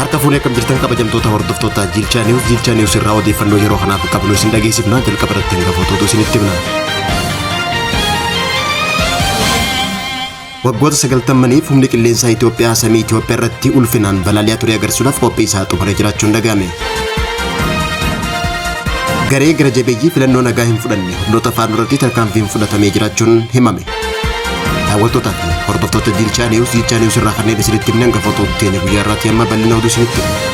Harka fuunee akkam jirtan kabajamtoota hordoftoota Jiilchaa Niwus. Jiilchaa Niwus irraa odeeffannoo yeroo kanaaf qabnu isin dhageessifna. Jalqaba irratti hangafoota isinitti himna. Waggoota sagaltammaniif humni qilleensaa Itoophiyaa samii Itoophiyaa irratti ulfinaan balali'aa ture agarsiisuudhaaf qophii isaa xumuree jiraachuun dhaga'ame. Garee gara jabeeyyii filannoo nagaa hin fudhanne humnoota faannoo irratti tarkaanfiin fudhatamee jiraachuun himame. Daawwattootaa fi hordoftoota Jiilchaa Niwus, Jiilchaa Niwus irraa kanneen isinitti himne hangafoota teenya guyyaa irraatti amma bal'ina oduu isinitti himna.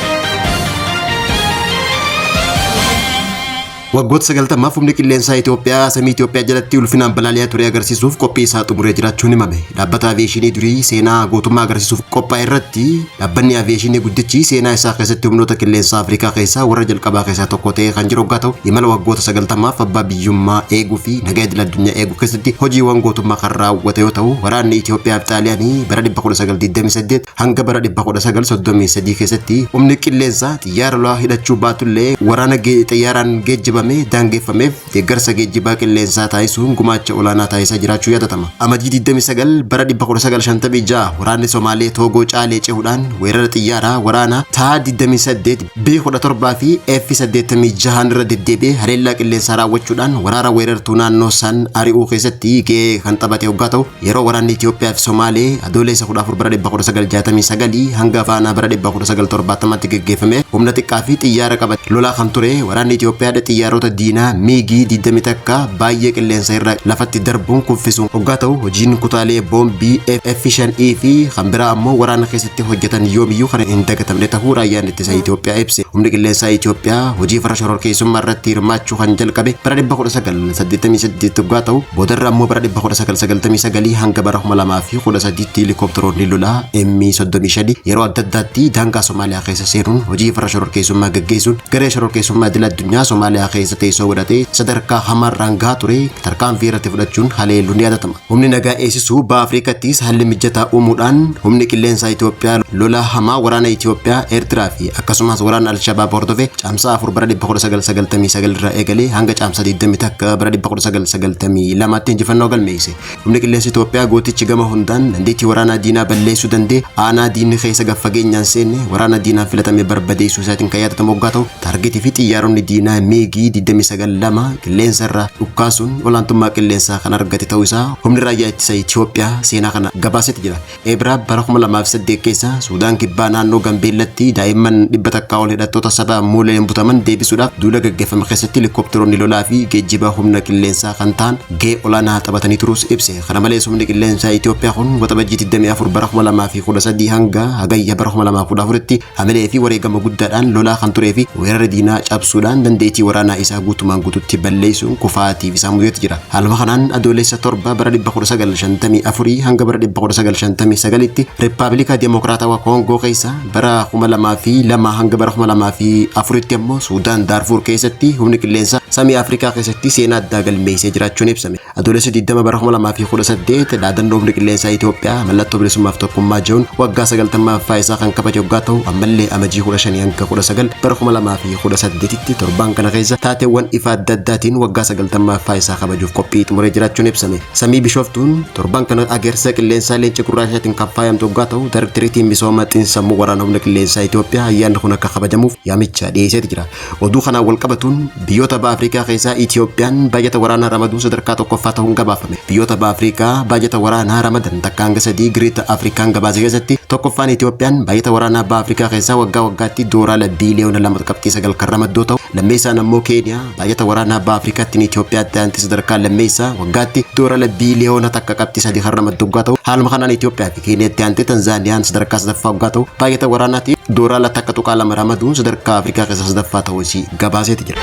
Waggoota sagaltamaaf humni qilleensaa Itoophiyaa samii Itoophiyaa jalatti ulfinaan balali'aa ture agarsiisuuf qophii isaa xumuree jiraachuun himame. Dhaabbata aviyeeshinii durii seenaa gootummaa agarsiisuuf qophaa'e irratti dhaabbanni aviyeeshinii guddichi seenaa isaa keessatti humnoota qilleensaa Afrikaa keessaa warra jalqabaa keessaa tokko ta'ee kan jiru hoggaa ta'u, imala waggoota sagaltamaaf abbaa biyyummaa eeguu fi nagaa idil addunyaa eeguu keessatti hojiiwwan gootummaa kan raawwate yoo ta'u, waraanni Itoophiyaa fi Xaaliyaanii bara 1928 hanga bara 1933 keessatti humni qilleensaa xiyyaara lolaa hidhachuu baatullee waraana xiyyaaraan geejjibame daangeffameef deeggarsa geejjibaa qilleensaa taasisuun gumaacha olaanaa taasisaa jiraachuu yaadatama. Amajjii 29 bara 1956 waraanni Somaalee Toogoo Caalee cehuudhaan weerara xiyyaaraa waraanaa taa 28 B17 fi F86 irra deddeebi'ee haleellaa qilleensaa raawwachuudhaan waraana weerartuu naannoo san ari'uu keessatti gahee kan taphate hoggaa ta'u, yeroo waraanni Itoophiyaa fi Somaalee Adoolessa 14 bara 1969 hanga Faanaa bara 1970tti geggeeffame humna xiqqaa fi xiyyaara qabate lolaa kan ture waraanni Itoophiyaa xiyyaarota diinaa miigii 21 baay'ee qilleensa irra lafatti darbuun kuffisuun hoggaa ta'u, hojiin kutaalee boombii F5E fi kan biraa ammoo waraana keessatti hojjetan yoomiyyuu kan hin dagatamne ta'uu raayyaan ittisa Itoophiyaa ibse. Humni qilleensaa Itoophiyaa hojii farra shororkeessummaa irratti hirmaachuu kan jalqabe bara 1988 hoggaa ta'u, boodarra ammoo bara 1999 hanga bara 2013tti helikopteroonni lolaa Mi-35 yeroo adda addaatti daangaa Somaaliyaa keessa seenuun hojii farra shororkeessummaa gaggeessuun garee shororkeessummaa idil addunyaa Somaaliyaa keessa teessoo godhatee sadarkaa hamaarraan gahaa ture tarkaanfii irratti fudhachuun haleeluun ni yaadatama. Humni nagaa eegsisuu baha Afrikaattis haalli mijataa uumuudhaan humni qilleensaa Itoophiyaa lola hamaa waraana Itoophiyaa, Eertiraa fi akkasumas waraana Alshabaab hordofe caamsaa 4 bara 1999 irraa eegalee hanga caamsaa 21 bara 1992tti injifannoo galmeesse. Humni qilleensa Itoophiyaa gootichi gama hundaan dandeettii waraanaa diinaa balleessuu danda'e aanaa diinni keessa gad fageenyaan seenne waraana diinaan filatame barbadeessuu isaatiin kan yaadatamu hoggaa ta'u, taargeetii fi xiyyaaronni diinaa miigii 29 lama qilleensa irraa dhukkaasuun olaantummaa qilleensaa kan argate ta'uu isaa humni raayyaa ittisa Itoophiyaa seenaa kana gabaasetti jira. Ebla bara 2008 keessa Suudaan Kibbaa naannoo Gambeellatti daa'imman 100 ol hidhattoota saba Muuleen butaman deebisuudhaaf duula gaggeeffame keessatti helikopteroonni lolaa fi geejjiba humna qilleensaa kan ta'an gahee olaanaa taphatanii turuus ibse. Kana malees humni qilleensaa Itoophiyaa kun Waxabajjii 24 bara 2013 hanga Hagayya bara 2014tti hamilee fi wareegama guddaadhaan lolaa kan turee fi weerara diinaa cabsuudhaan dandeettii waraanaa isaa guutumaan guututti balleessuun kufaatiif isaa mudatee jira. Haaluma kanaan Adoolessa 7 bara 1954 hanga bara 1959tti Riippaabilika Demookiraatawaa Koongoo keessa, bara 2002 hanga bara 2004tti ammoo Suudaan Daarfuur keessatti humni qilleensaa samii Afrikaa keessatti seenaa addaa galmeessee jiraachuun ibsame. Adoolessa 20 bara 2018 dhaadannoo humni qilleensaa Itoophiyaa mallattoo bilisummaaf tokkummaa jedhuun waggaa 90ffaa isaa kan kabaje waggaa ta'u, ammallee Amajii 15 hanga 19 bara 2018tti torbaan kana keessa taateewwan ifa adda addaatiin waggaa 90ffaa isaa kabajuuf qophii xumuree jiraachuun ibsame. Samii Bishooftuun torban kana agarsiisa qilleensaa leenca gurraachaatiin kan faayamtu waggaa ta'u, Daarekteriitiin misooma xiinsammuu waraana humna qilleensaa Itoophiyaa ayyaanni kun akka kabajamuuf yaamicha dhiyeesseeti jira. Oduu kanaan wal qabatuun biyyoota baha Afrikaa keessaa Itoophiyaan baajata waraanaa ramaduun sadarkaa tokkoffaa ta'uun gabaafame. Biyyoota baha Afrikaa baajata waraanaa ramadan takka hanga sadii Great Afrikaan gabaase keessatti tokkoffaan Itoophiyaan baajata waraanaa baha Afrikaa keessaa waggaa waggaatti doolaara biiliyoona 2.9 kan ramaddoo ta'u, lammeessaan ammoo Keeniyaa baajata waraanaa baha Afrikaattiin Itoophiyaatti aanti sadarkaa lammeessaa waggaatti doolaara biiliyoona 1.3 kan ramaddu waggaa ta'u, haaluma kanaan Itoophiyaa fi Keeniyaatti aantee Tanzaaniyaan sadarkaa sadaffaa waggaa ta'u baajata waraanaatiin doolaara 1.2 ramaduun sadarkaa Afrikaa keessa sadaffaa ta'uu isii gabaaseeti jira.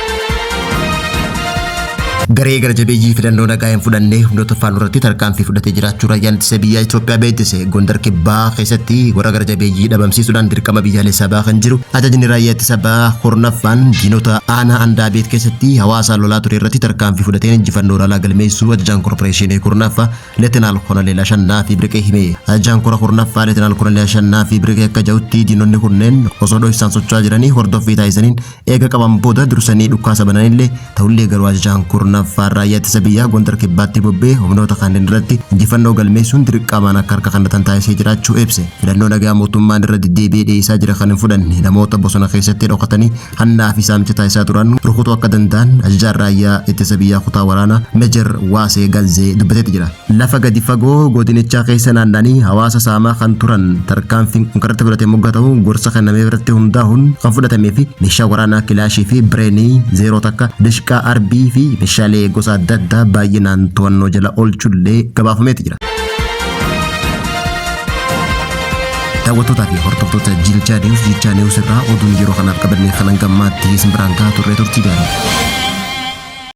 Garee gara jabeeyyii filannoo nagaa hin fudhanne humnoota faannoo irratti tarkaanfii fudhatee jiraachuu raayyaan ittisa biyyaa Itoophiyaa beeksise. Gondar Kibbaa keessatti warra gara jabeeyyii dhabamsiisuudhaan dirqama biyyaalessaa bahaa kan jiru ajajni raayyaa ittisa bahaa kurnaffaan diinota aanaa Andaabeet keessatti hawaasa lolaa ture irratti tarkaanfii fudhateen injifannoo olaanaa galmeessuu ajajaan korporeeshinii kurnaffaa Leetenaal Koloneel Ashannaa fi Birqee hime. Ajajaan kora kurnaffaa Leetenaal Koloneel Ashannaa fi Birqee akka jedhutti, diinonni kunneen osoo dhoksaan socho'aa jiranii hordoffii taasisaniin eega qaban booda dursanii dhukkaasa bananillee ta'ullee garuu ajajaan kurnaffaa 15ffaan raayyaa ittisa biyyaa Gondar Kibbaatti bobba'ee humnoota kanneen irratti injifannoo galmeessuun dirqamaan akka harka kennatan taasisee jiraachuu ibse. Filannoo nagaa mootummaan irra deddeebi'ee dhiyeessaa jira kan hin fudhanne namoota bosona keessatti dhokatanii hannaa fi saamicha taasisaa turan rukutuu akka danda'an ajajaan raayyaa ittisa biyyaa kutaa waraanaa Mejer Waasee Ganzee dubbateeti jira. Lafa gadi fagoo godinichaa keessa naanna'anii hawaasa saamaa kan turan tarkaanfiin kun kan irratti fudhate moggaa ta'u gorsa kennamee irratti hundaa'uun kan fudhatamee fi meeshaa waraanaa kilaashii fi bireenii zeeroo takka dishqaa arbii fi meeshaalee gosa adda addaa baay'inaan to'annoo jala oolchullee gabaafameeti jira. Daawwattootaa fi hordoftoota Jiilchaa News, Jiilchaa News irraa oduun yeroo kanaaf qabannee kanan gammaatti isin biraan gahaa turre, turtii gaarii.